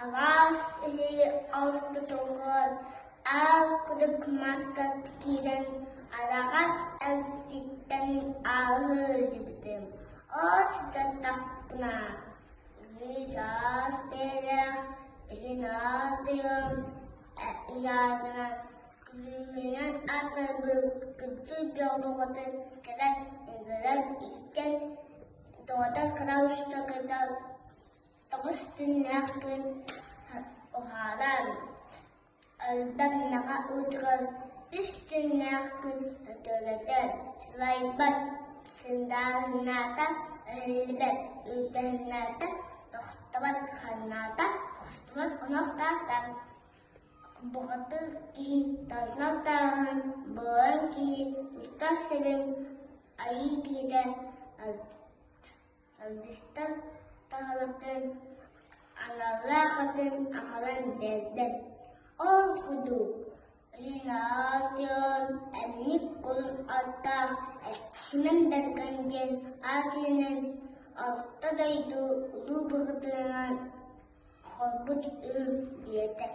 Алаас иһи ортотугар аал кудук маска киирэн араҕас эрдиттэн ааһыы илдьибитим. Ол сыттахпына үс аас бэйэлээх илин аатыйан ыйааһынан күлүүһүнэн аатырбыт күндү бөҕөтүн кэлэн ыҥыран иттэн доҕотор кыра устата Тоҕус күннээх күн уһаалаан, элбэх мэҕэ уутугар үс күннээх күн өтөлөтөн, сылайбат, сындааһыннаата өһүллүбэт, үүтэһиннээтэ тохтубат, ханнаата тохтубат онохтоото. Бухатыыр киһи тоннор тааһын, буолан киһи устар сирин айыы киһитэ Алгыстар таһылытын аналлаах атын аҕалан биэрдэ. Ол курдук Ринатион эмньик кулун аттаах Эрчимэн Бэргэн диэн аат иһинэн Орто дойду улуу быһыытынан холбут үһү диэтэ.